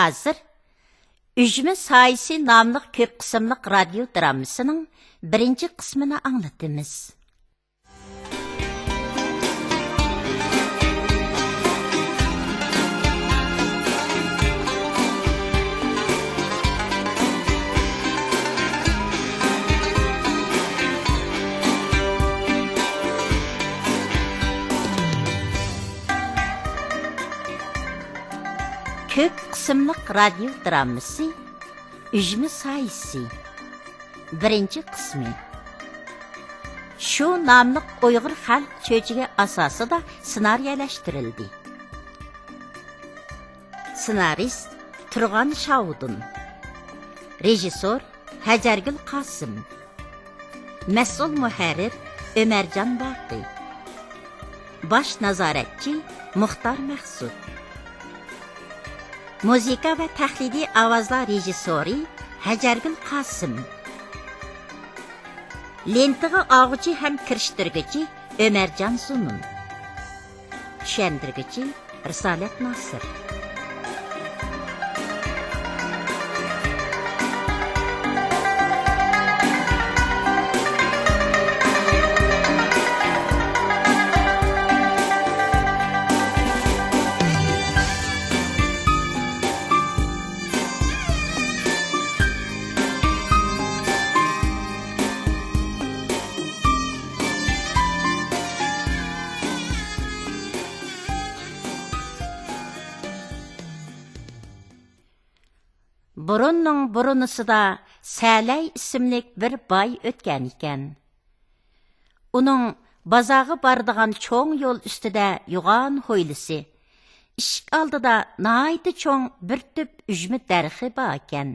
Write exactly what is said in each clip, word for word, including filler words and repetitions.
ھازىر ئۈجمە سايىسى ناملىق كۆپ قىسىملىق رادىيو درامىسىنىڭ بىرىنچى قىسمىنى ئاڭلىتىمىز. كۆپ قىسىملىق رادىيو درامىسى ئۈجمە سايىسى، بىرىنچى قىسمى. شۇ ناملىق ئۇيغۇر خەلق چۆچىكى ئاساسىدا سېنارىيەلەشتۈرۈلدى. سېنارىست تۇرغان شاۋۇدۇن. رېژىسسور ھەجەرگۈل قاسىم. مەسئۇل مۇھەررىر ئۆمەرجان باقى. باش نازارەتچى مۇختار مەخسۇت. مۇزىكا ۋە تەقلىدىي ئاۋازلار رېژىسسورى ھەجەرگۈل قاسىم. لېنتىغا ئالغۇچى ھەم كىرىشتۈرگۈچى ئۆمەرجان زۇنۇن. چۈشەندۈرگۈچى رىسالەت ناسىر. بۇرۇننىڭ بۇرۇنىسىدا سەلەي ئىسىملىك بىر باي ئۆتكەن ئىكەن. ئۇنىڭ بازارغا بارىدىغان چوڭ يول ئۈستىدە يوغان ھويلىسى، ئىشىك ئالدىدا ناھايىتى چوڭ بىر تۈپ ئۈجمە دەرىخى بار ئىكەن.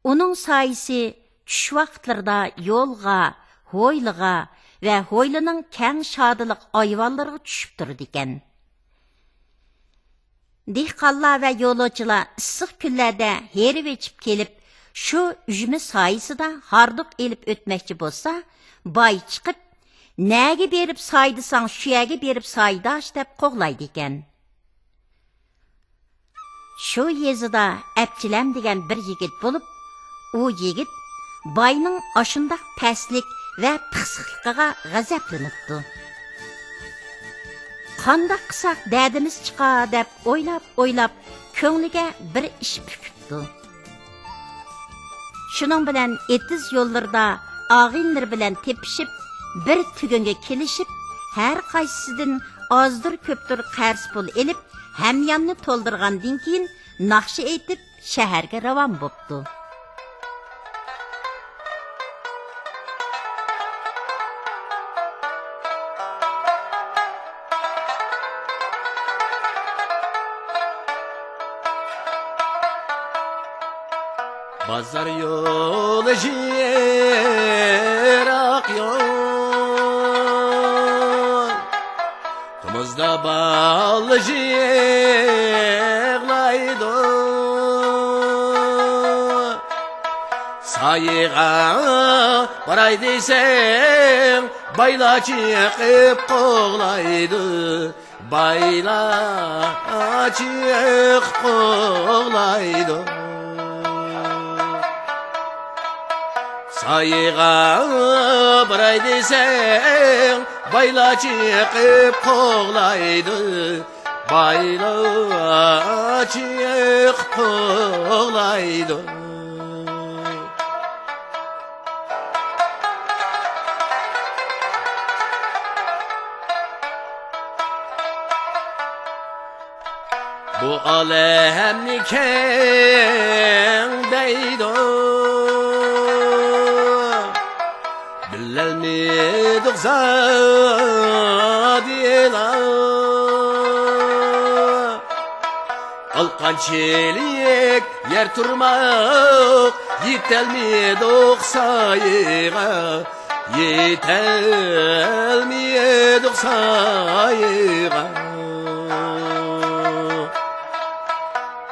ئۇنىڭ سايىسى چۈش ۋاقىتلىرىدا يولغا، ھويلىغا ۋە ھويلىنىڭ كەڭ شادىلىق ئايۋانلىرىغا چۈشۈپ تۇرىدىكەن. دېھقانلار ۋە يولۇچىلار ئىسسىق كۈنلەردە ھېرىپ ئېچىپ كېلىپ، شۇ ئۈجمە سايىسىدا ھاردۇق ئېلىپ ئۆتمەكچى بولسا، باي چىقىپ، «نەگە بېرىپ سايدىساڭ، شۇ يەرگە بېرىپ سايداش» دەپ قوغلايدىكەن. شۇ يېزىدا ئەپچىلەم دېگەن بىر يىگىت بولۇپ، ئۇ يىگىت باينىڭ ئاشۇنداق پەسلىك ۋە پىخسىقلىقىغا غەزەپلىنىپتۇ. «قانداق قىلساق دەردىمىز چىقار؟» دەپ ئويلاپ-ئويلاپ، كۆڭلىگە بىر ئىش پۈكۈپتۇ. شۇنىڭ بىلەن ئېتىز يوللىرىدا ئاغىنىلىرى بىلەن تېپىشىپ، بىر تۈگۈنگە كېلىشىپ، ھەر قايسىسىدىن ئازدۇر-كۆپتۇر قەرز پۇل ئېلىپ، ھەمياننى تولدۇرغاندىن كېيىن، ناخشا ئېيتىپ، شەھەرگە راۋان بوپتۇ. بازار يولى يىراق يول، تومۇزدا بالا يىغلايدۇ. سايىغا باراي دېسەڭ، بايلار چىقىپ قوغلايدۇ. بايلار چىقىپ قوغلايدۇ. سايىغا باراي دېسەڭ، بايلار چىقىپ قوغلايدۇ. بايلار چىقىپ قوغلايدۇ. بۇ ئالەمنى كەڭ دەيدۇ، بىلەلمىدۇق زادىلا. قالقان چېلىك يەر تۇرماق، يېتەلمىدۇق سايىغا، يېتەلمىدۇق سايىغا.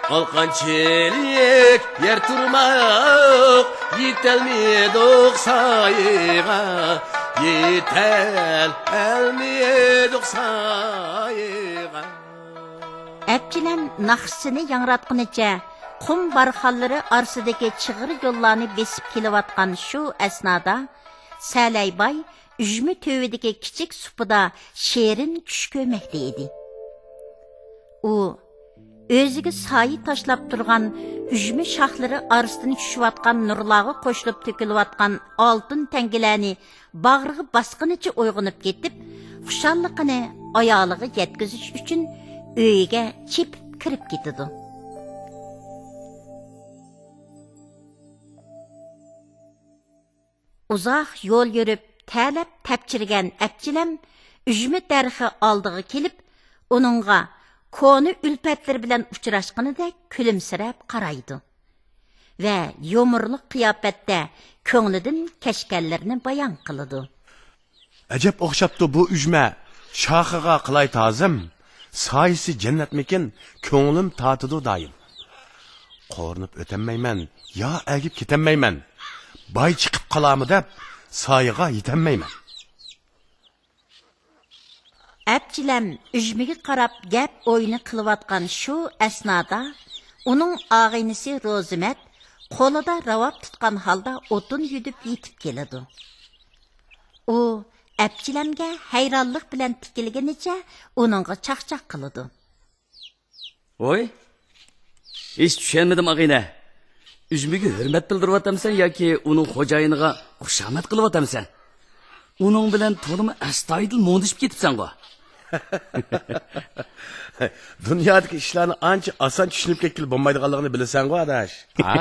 قالقان چېلىك يەر تۇرماق، يېتەلمىدۇق سايىغا، يېتەلمىدۇق سايىغا. ئەپچىلەم ناخشىسىنى ياڭراتقىنىچە قۇم بارخانلىرى ئارىسىدىكى چىغىر يوللارنى بېسىپ كېلىۋاتقان شۇ ئەسنادا سەلەيباي ئۈجمە تۈۋىدىكى كىچىك سۇپىدا شېرىن چۈش كۆرمەكتە ئىدى. ئۇ ئۆزىگە سايە تاشلاپ تۇرغان ئۈجمە شاخلىرى ئارىسىدىن چۈشۈۋاتقان نۇرلارغا قوشۇلۇپ تۆكۈلۈۋاتقان ئالتۇن تەڭگىلەرنى باغرىغا باسقىنىچە ئويغىنىپ كېتىپ، خۇشاللىقىنى ئايالىغا يەتكۈزۈش ئۈچۈن ئۆيىگە چېپىپ كىرىپ كېتىدۇ. ئۇزاق يول يۈرۈپ، تەرلەپ تەپچىرىگەن ئەپچىلەم ئۈجمە دەرىخى ئالدىغا كېلىپ، ئۇنىڭغا كونا ئۈلپەتلىرى بىلەن ئۇچراشقىنىدەك كۈلۈمسىرەپ قارايدۇ ۋە يۇمۇرلۇق قىياپەتتە كۆڭلىدىن كەچكەنلىرىنى بايان قىلىدۇ. ئەجەب ئوخشاپتۇ بۇ ئۈجمە، شاخىغا قىلاي تازىم، سايىسى جەننەتمىكىن، كۆڭلۈم تارتىدۇ دائىم. قورۇنۇپ ئۆتەلمەيمەن، يا ئەگىپ كېتەلمەيمەن، باي چىقىپ قالارمۇ دەپ، سايىغا يېتەلمەيمەن. ئەپچىلەم ئۈجمىگە قاراپ گەپ ئويۇنى قىلىۋاتقان شۇ ئەسنادا، ئۇنىڭ ئاغىنىسى روزىمەت قولىدا راۋاب تۇتقان ھالدا ئوتۇن يۈدۈپ يېتىپ كېلىدۇ. ئۇ ئەپچىلەمگە ھەيرانلىق بىلەن تىكىلگىنىچە ئۇنىڭغا چاقچاق قىلىدۇ. ۋوي، ھېچ چۈشەنمىدىم، ئاغىنە. ئۈجمىگە ھۆرمەت بىلدۈرۈۋاتامسەن ياكى ئۇنىڭ خوجايىنىغا خۇشامەت قىلىۋاتامسەن؟ ئۇنىڭ بىلەن تولىمۇ ئەستايىدىل مۇڭدىشىپ كېتىپسەنغۇ. دۇنيادىكى ئىشلارنى ئانچە ئاسان چۈشىنىپ كەتكىلى بولمايدىغانلىقىنى بىلىسەنغۇ، ئاداش. ھا؟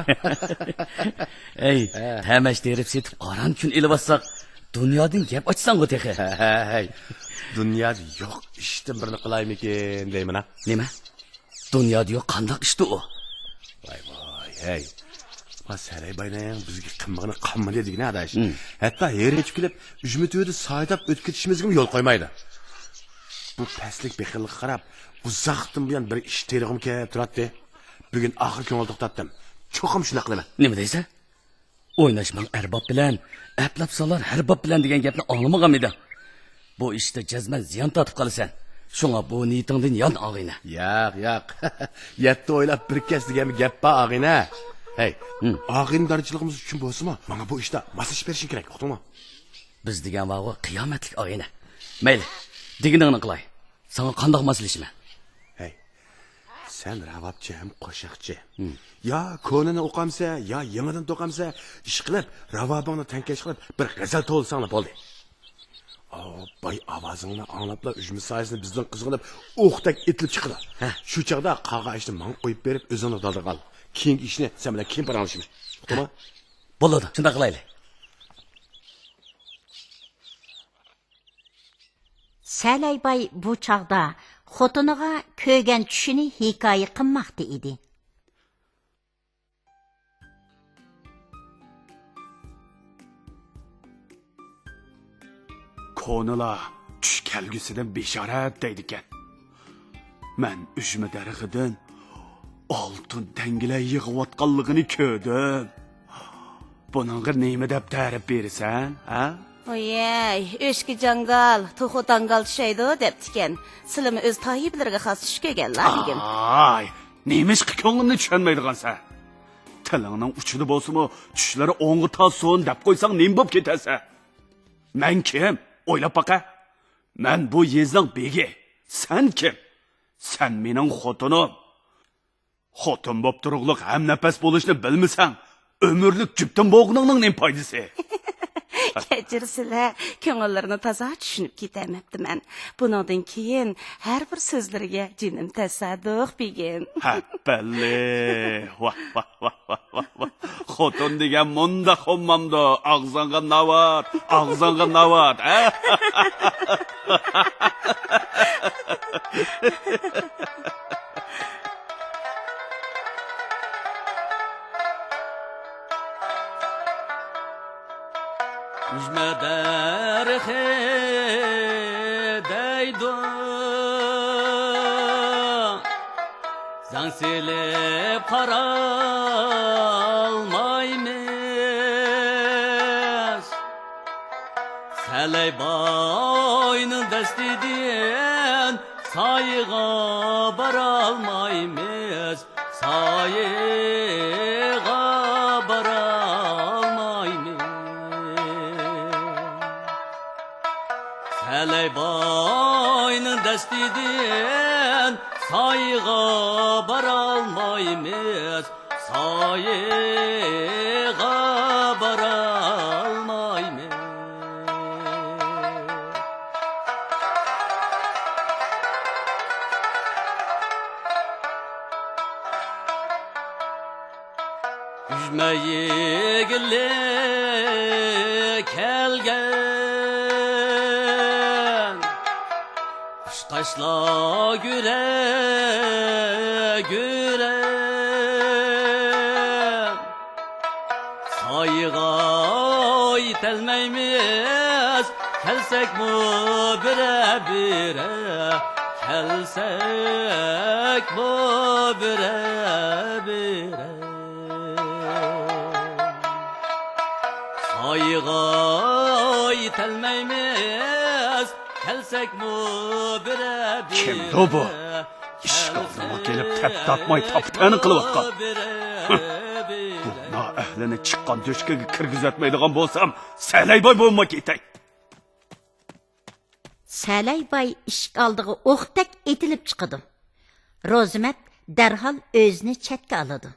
ئەي، ھە. تەمەچ تېرىپ سېتىپ ئاران كۈن ئېلىۋاتساق، دۇنيادىن گەپ ئاچساڭغۇ تېخى. ھەي، دۇنيادا يوق ئىشتىن بىرنى قىلايمىكىن دەيمەن ھا. نېمە؟ دۇنيادا يوق قانداق ئىشتۇ ئۇ؟ ۋاي ۋاي ھەي. ما سەلەي باينىڭ بىزگە قىممىغىنى قالمىدى دېگىنە ئاداش. ھەتتا ھېرىپ كېلىپ ئۈجمە تۈۋىدە سايداپ ئۆتۈپ كېتىشىمىزگىمۇ يول قويمايدۇ. بۇ پەسلىك بېقىنلىققا قاراپ ئۇزاقتىن بۇيان بىر ئىش تېرىغۇم كېلىپ تۇراتتى. بۈگۈن ئاخىرى كۆڭۈل توختاتتىم. چوقۇم شۇنداق قىلىمەن. نېمە دەيسەن؟ ئويناشماڭ ئەرباب بىلەن، ئەپلەپ سالار ھەر باب بىلەن دېگەن گەپنى ئاڭلىمىغانمىدىڭ؟ بۇ ئىشتا جەزمەن زىيان تارتىپ قالىسەن. شۇڭا بۇ نىيىتىڭدىن يان، ئاغىنە. ياق، ياق. يەتتە ئويلاپ بىر كەس دېگەن بىر گەپ بار، ئاغىنە. ھەي، ئاغىنە دارچىلىقىمىز ئۈچۈن بولسىمۇ، ماڭا بۇ ئىشتا ماسلىشىپ بېرىشىڭ كېرەك، ئۇقتۇڭمۇ؟ بىز دېگەن بارغۇ قىيامەتلىك، ئاغىنە. مەيلى، دېگىنىڭنى قىلاي. ساڭا قانداق ماسلىشىمەن؟ ھەي، سەن راۋابچى ھەم قوشاقچى. يا كونىنى ئوقامسە، يا يېڭىدىن توقامسە، ئىشقىلىپ راۋابىڭنى تەڭكەش قىلىپ بىر غەزەل توۋلىساڭلا بولدى. ئاۋۇ باي ئاۋازىڭنى ئاڭلاپلا ئۈجمە سايىسىنى بىزدىن قىزغىنىپ ئوقتەك ئېتىلىپ چىقىدۇ. ھە. شۇ چاغدا قاغا ئىشنى ماڭا قويۇپ بېرىپ ئۆزۈڭنى دالدىغا ئال. كېيىنكى ئىشنى سەن بىلەن كېيىن پاراڭلىشىمىز. ئۇقتۇڭمۇ؟ بولىدۇ، شۇنداق قىلايلى. سەلەيباي بۇ چاغدا خوتۇنىغا كۆرگەن چۈشىنى ھېكايە قىلماقتا ئىدى. كونىلار چۈش كەلگۈسىدىن بېشارەت دەيدىكەن. مەن ئۈجمە دەرىخىدىن ئالتۇن تەڭگىلەر يىغىۋاتقانلىقىنى كۆردۈم. بۇنىڭغا نېمە دەپ تەرىپ بېرىسەن، ھە؟ ۋويەي، ئۆچكە جاڭگال، توخۇ تاڭگال چۈشەيدۇ دەپتىكەن. سىلىمۇ ئۆز تايىپىلىرىگە خاس چۈش كۆرگەنلا دېگىن. ئاي، نېمىشقا كۆڭلۈمنى چۈشەنمەيدىغانسەن؟ تىلىڭنىڭ ئۇچىدا بولسىمۇ، چۈشلىرى ئوڭغا تارتسۇن دەپ قويساڭ نېمە بوپ كېتەسەن؟ مەن كىم؟ ئويلاپ باقە. مەن بۇ يېزىنىڭ بېگى. سەن كىم؟ سەن مېنىڭ خوتۇنۇم. خوتۇن بوپ تۇرۇقلۇق ھەمنەپەس بولۇشنى بىلمىسەڭ، ئۆمۈرلۈك جۈپتىن بولغىنىڭنىڭ نېمە پايدىسى؟ كەچۈرسىلە، كۆڭۈللىرىنى تازا چۈشىنىپ كېتەلمەپتىمەن. بۇنىڭدىن كېيىن ھەر بىر سۆزلىرىگە جېنىم تەسادۇق، بېگىم. ھەپپەللى! ۋاھ، ۋاھ، ۋاھ، ۋاھ، ۋاھ، ۋاھ. خوتۇن دېگەن مۇنداق قومامدۇ؟ ئاغزىڭغا ناۋات، ئاغزىڭغا ناۋات، ھە؟ ئۈجمە دەرىخى دەيدۇ، زەڭ سېلىپ قارالمايمىز. سەلەي باينىڭ دەستىدىن سايىغا بارالمايمىز، سايىغا بارالمايمىز. سەلەي باينىڭ دەستىدىن سايىغا بارالمايمىز، سايىغا بارالمايمىز. ئۈجمە يېگىلى كەلگەن قۇشقاچلار گۈرە گۈرە، سايىغا يېتەلمەيمىز، كەلسەكمۇ بىرە بىرە، كەلسەكمۇ بىرە بىرە. سايىغا يېتەلمەيمىز، كەلسەكمۇ بىرە بىرە. كىمدۇ بۇ؟ ئىشىك ئالدىغا كېلىپ تەپ تارتماي تاپا-تەنە قىلىۋاتقان. ھىم، بۇ نائەھلىنى چىققان تۆشۈككە كىرگۈزەتمەيدىغان بولسام، سەلەي باي بولماي كېتەي. سەلەي باي ئىشىك ئالدىغا ئوقتەك ئېتىلىپ چىقىدۇ. روزىمەت دەرھال ئۆزىنى چەتكە ئالىدۇ.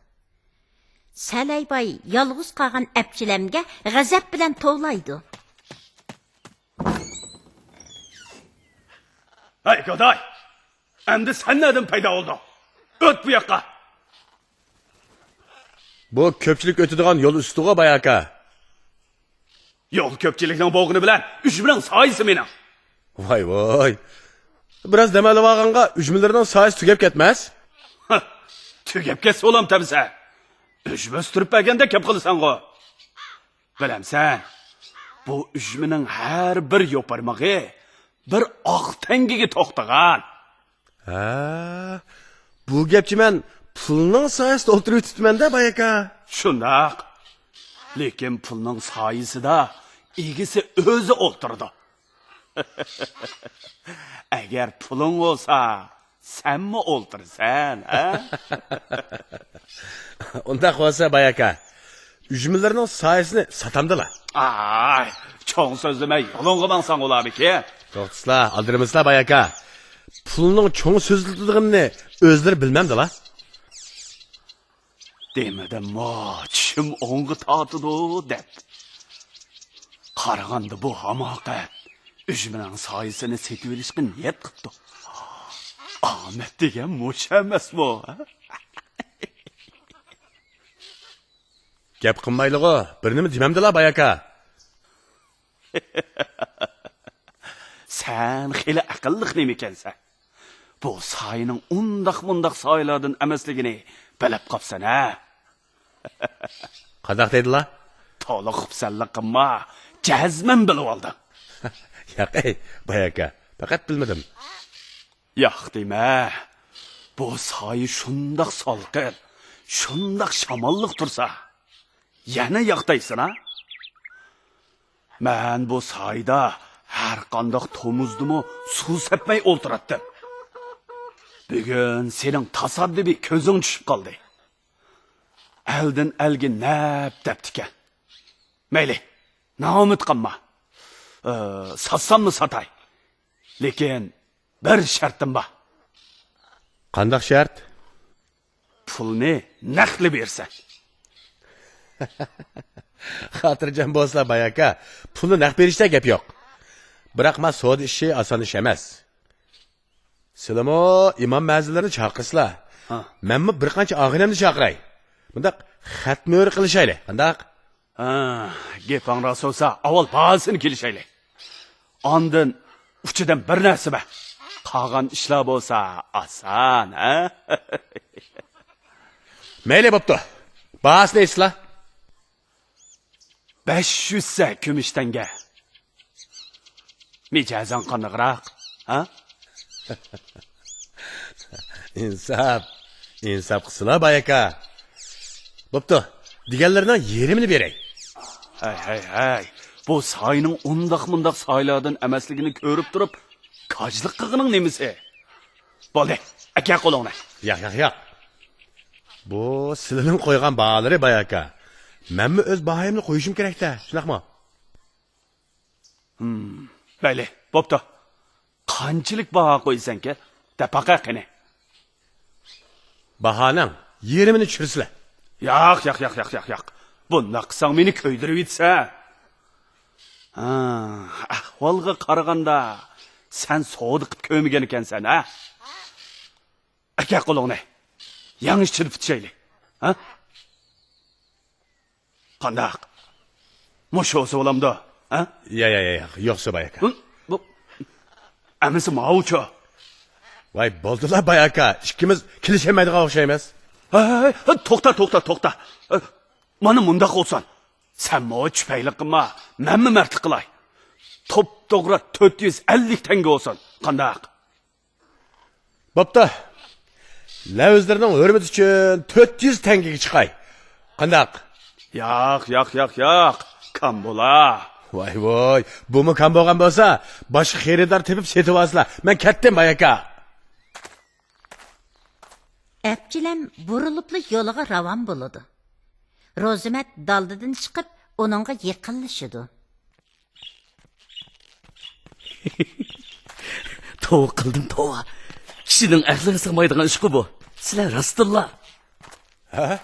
سەلەي باي يالغۇز قالغان ئەپچىلەمگە غەزەپ بىلەن توۋلايدۇ. ھەي، گاداي! ئەمدى سەن نەدىن پەيدا بولدۇڭ؟ ئۆت بۇ ياققا! بۇ كۆپچىلىك ئۆتىدىغان يول ئۈستىغۇ، باي ئاكا. يول كۆپچىلىكنىڭ بولغىنى بىلەن ئۈجمىنىڭ سايىسى مېنىڭ. ۋاي، ۋاي. بىراز دەم ئېلىۋالغانغا ئۈجمىلىرىنىڭ سايىسى تۈگەپ كەتمەس؟ ھە، تۈگەپ كەتسە ئۇلام تەمسە. ئۈجمە ئۈستۈرۈپ بەرگەندەك گەپ قىلىسەنغۇ. بىلەمسەن، بۇ ئۈجمىنىڭ ھەر بىر يوپۇرمىقى بىر ئاق تەڭگىگە توختىغان. ھە، بۇ گەپچە مەن پۇلنىڭ سايىسىدا ئولتۇرۇۋېتىپتىمەن-دە، باي ئاكا. شۇنداق. لېكىن پۇلنىڭ سايىسىدا ئىگىسى ئۆزى ئولتۇرىدۇ. ئەگەر پۇلۇڭ بولسا، سەنمۇ ئولتۇرىسەن، ھە؟ ئۇنداق بولسا، باي ئاكا، ئۈجمىلەرنىڭ سايىسىنى ساتامدىلا؟ ئاي، چوڭ سۆزلىمەي، يولۇڭغا ماڭساڭ بولارمىكىن؟ توختىسىلا، ئالدىرىمىسىلا، باي ئاكا. پۇلنىڭ چوڭ سۆزلىتىدىغىنىنى ئۆزلىرى بىلمەمدىلا؟ دېمىدىممۇ، چۈشۈم ئوڭغا تارتىدۇ دەپ. قارىغاندا بۇ ھاماقەت ئۈجمىنىڭ سايىسىنى سېتىۋېلىشقا نىيەت قىپتۇ. ئامەت دېگەن مۇشۇ ئەمەسمۇ؟ گەپ قىلمايلىغۇ، بىر نېمە دېمەمدىلا، باي ئاكا. سەن خېلى ئەقىللىق نېمىكەنسەن. بۇ سايىنىڭ ئۇنداق-مۇنداق سايىلاردىن ئەمەسلىكىنى بىلىپ قاپسەن ھە؟ قانداق دەيدىلا؟ تولا خۇپسەنلىك قىلما، جەزمەن بىلىۋالدىڭ. ياق ئەي، باي ئاكا، پەقەت بىلمىدىم. ياق دېمە. بۇ سايە شۇنداق سالقىن، شۇنداق شاماللىق تۇرسا، يەنە ياق دەيسىنا؟ مەن بۇ سايىدا ھەر قانداق تومۇزدىمۇ سۇ سەپمەي ئولتۇراتتىم. بۈگۈن سېنىڭ تاسادىپىي كۆزۈڭ چۈشۈپ قالدى. ئەلدىن ئەلگە نەپ دەپتىكەن. مەيلى، نائۈمىد قالما. ئى، ساتساممۇ ساتاي. لېكىن بىر شەرتىم بار. قانداق شەرت؟ پۇلنى نەقلى بېرىسەن. خاتىرجەم بولسىلا، باي ئاكا، پۇلنى نەق بېرىشتە گەپ يوق. بىراق ما سودا ئىشى ئاسان ئىش ئەمەس. سىلىمۇ ئىمام مەزىنلىرىنى چاقىرسىلا. ھا. مەنمۇ بىر قانچە ئاغىنەمنى چاقىراي. بۇنداق خەت مۆھۈر قىلىشايلى. قانداق؟ ھا، گېپىڭ راست بولسا، ئاۋۋال باھاسىنى كېلىشەيلى. ئاندىن ئۇچىدىن بىر نەرسە بەر. قالغان ئىشلار بولسا ئاسان، ھە؟ مەيلى، بوپتۇ. باھاسىنى ئېيتسىلا. بەش يۈز سە كۈمۈش تەڭگە. مىجەزىڭ قانداقراق، ھە؟ ئىنساپ، ئىنساپ قىلسىلا، باي ئاكا. بوپتۇ، دېگەنلىرىنىڭ يېرىمىنى بېرەي. ھەي، ھەي، ھەي، بۇ سايىنىڭ ئۇنداق-مۇنداق سايىلاردىن ئەمەسلىكىنى كۆرۈپ تۇرۇپ، كاجلىق قىلغىنىڭ نېمىسى؟ بولدى، ئەكە قولۇڭنى. ياق، ياق، ياق. بۇ سىلىنىڭ قويغان باھالىرى، باي ئاكا. مەنمۇ ئۆز باھايىمنى قويۇشۇم كېرەك-دە، شۇنداقمۇ؟ ھىم، مەيلى، بوپتۇ. قانچىلىك باھا قويىسەنكى؟ دەپ باقە قېنى. باھانىڭ يېرىمىنى چۈشۈرسىلە. ياق، ياق، ياق، ياق، ياق، ياق. بۇنداق قىلساڭ مېنى كۆيدۈرۈۋېتىسەن. ھا، ئەھۋالغا قارىغاندا سەن سودا قىپ كۆرمىگەن ئىكەنسەن، ھە؟ ئەكە قولۇڭنى. يەڭ ئىچىدە پۈتۈشەيلى. ھە؟ قانداق؟ مۇشۇ بولسا بولامدۇ؟ ھە؟ يا، يا، يا، يا، يوقسا باي ئاكا. ھە؟ بۇ، ئەمىسە ماۋۇچۇ؟ ۋاي، بولدىلا باي ئاكا، ئىككىمىز كېلىشەلمەيدىغان ئوخشايمىز. ھەي، ھەي، ھەي، توختا، توختا، توختا. ئە، مانا مۇنداق بولسۇن. سەنمۇ چۈپەيلىك قىلما، مەنمۇ مەردلىك قىلاي. توپتوغرا تۆت يۈز ئەللىك تەڭگە بولسۇن. قانداق؟ بوپتۇ. لەۋزلىرىنىڭ ھۆرمىتى ئۈچۈن تۆت يۈز تەڭگىگە چىقاي. قانداق؟ ياق، ياق، ياق، ياق. كام بولا. ۋاي، ۋاي، بۇمۇ كام بولغان بولسا، باشقا خېرىدار تېپىپ سېتىۋالسىلا. مەن كەتتىم، باي ئاكا. ئەپچىلەم بۇرۇلۇپلا يولىغا راۋان بولىدۇ. روزىمەت دالدىدىن چىقىپ، ئۇنىڭغا يېقىنلىشىدۇ. توۋا قىلدىم، توۋا. كىشىنىڭ ئەقلىگە سىغمايدىغان ئىشقۇ بۇ. سىلەر راستتىنلا. ھە؟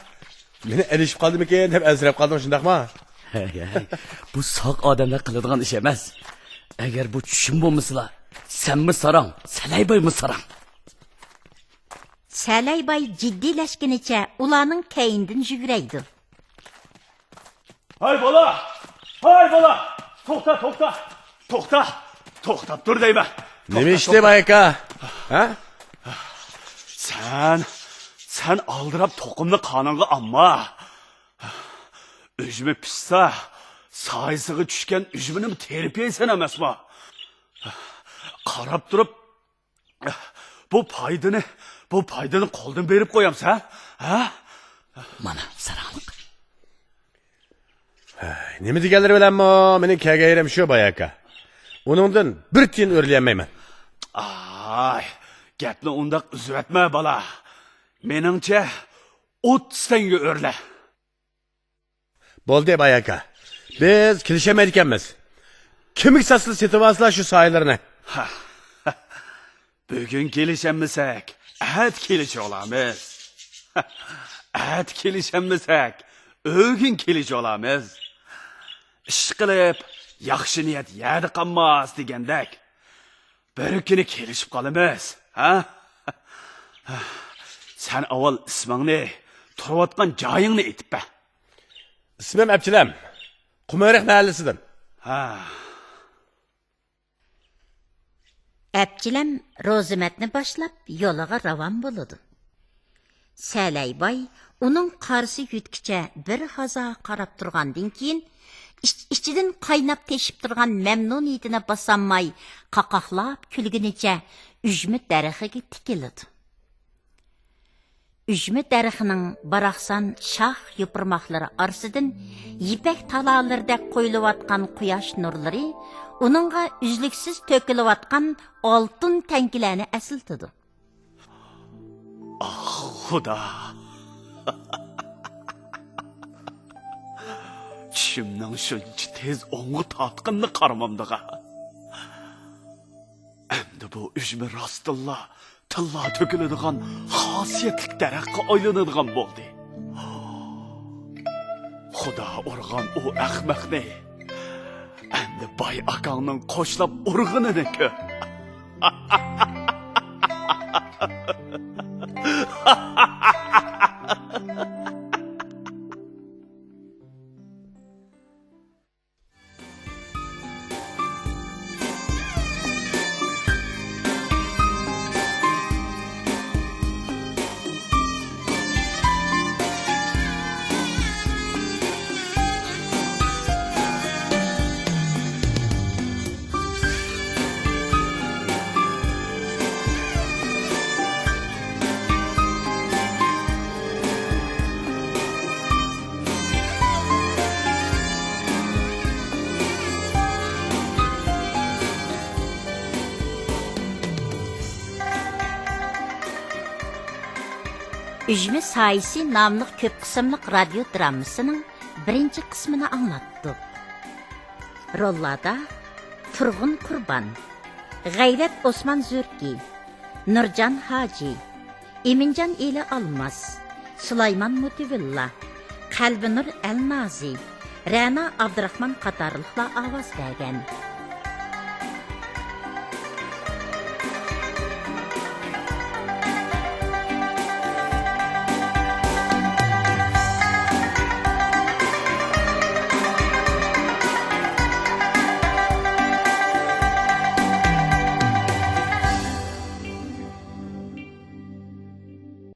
مېنى ئەلىشىپ قالدىمىكىن دەپ ئەنسىرەپ قالدىڭ، شۇنداقما؟ ھەي، ھەي، بۇ ساق ئادەملەر قىلىدىغان ئىش ئەمەس. ئەگەر بۇ چۈشۈم بولمىسىلا، سەنمۇ ساراڭ، سەلەيبايمۇ ساراڭ. سەلەيباي جىددىيلەشكىنىچە ئۇلارنىڭ كەينىدىن يۈگۈرەيدۇ. ھاي بالا! ھاي بالا! توختا، توختا! توختا! توختاپ تۇر دەيمەن! نېمە توختا، ئىشتى، توختا. باي ئاكا؟ ھە؟ سەن، سەن ئالدىراپ توقۇمنى قانىڭغا ئالما. ئۈجمە پىشسا، سايىسىغا چۈشكەن ئۈجمىنىمۇ تېرىپ يەيسەن ئەمەسمۇ؟ قاراپ تۇرۇپ، بۇ پايدىنى، بۇ پايدىنى قولدىن بېرىپ قويامسەن، ھە؟ مانا، ساراڭلىق. ھەي، نېمە دېگەنلىرى بىلەنمۇ مېنىڭ كەلگەن يېرىم شۇ، باي ئاكا. ئۇنىڭدىن بىر تىيىن ئۆرلىيەلمەيمەن. ئاي، گەپنى ئۇنداق ئۈزۈۋەتمە، بالا. مېنىڭچە، ئوتتۇز تەڭگە ئۆرلە. بولدى، باي ئاكا. بىز كېلىشەلمەيدىكەنمىز. كىمگە ساتسىلا سېتىۋالسىلا شۇ سايىلىرىنى. بۈگۈن كېلىشەلمىسەك، ئەتە كېلىشىۋالامىز. ئەتە كېلىشەلمىسەك، ئۆگۈن كېلىشىۋالامىز. ئىشقىلىپ، ياخشى نىيەت يەردە قالماس دېگەندەك. بىر كۈنى كېلىشىپ قالىمىز، ھە؟ سەن ئاۋۋال ئىسمىڭنى، تۇرۇۋاتقان جايىڭنى ئېيتىپ بەر. ئىسمىم ئەپچىلەم. قۇمۇرۇق مەھەللىسىدىن. ھە. ئەپچىلەم روزىمەتنى باشلاپ يولىغا راۋان بولىدۇ. سەلەيباي ئۇنىڭ قارىسى يۆتكىچە بىر ھازا قاراپ تۇرغاندىن كېيىن، ئىچ-ئىچىدىن قايناپ تېشىپ تۇرغان مەمنۇنىيىتىنى باسالماي، قاقاقلاپ كۈلگىنىچە ئۈجمە دەرىخىگە تىكىلىدۇ. ئۈجمە دەرىخىنىڭ باراقسان شاخ يوپۇرماقلىرى ئارىسىدىن يىپەك تالالىرىدەك قويۇلۇۋاتقان قۇياش نۇرلىرى ئۇنىڭغا ئۈزلۈكسىز تۆكۈلۈۋاتقان ئالتۇن تەڭكىلەرنى ئەسلىتىدۇ. ئاھ، خۇدا! چۈشۈمنىڭ شۇنچە تېز ئوڭغا تارتقىنىنى قارىمامدىغان. ئەمدى بۇ ئۈجمە راستتىنلا تىللا تۆكۈلىدىغان خاسىيەتلىك دەرەخكە ئايلىنىدىغان بولدى. خۇدا ئۇرغان ئۇ ئەخمەقنى ئەمدى باي ئاكاڭنىڭ قوشلاپ ئۇرغىنىنى كۆر. ئۈجمە سايىسى ناملىق كۆپ قىسىملىق رادىيو درامىسىنىڭ بىرىنچى قىسمىنى ئاڭلاتتۇق. روللاردا تۇرغۇن قۇربان، غەيرەت ئوسمان زۈركى، نۇرجان ھاجى، ئىمىنجان ئېلى ئالماس، سۇلايمان مۇتىۋىللا، قەلبىنۇر ئەلنازى، رەنا ئابدۇراخمان قاتارلىقلار ئاۋاز بەرگەن.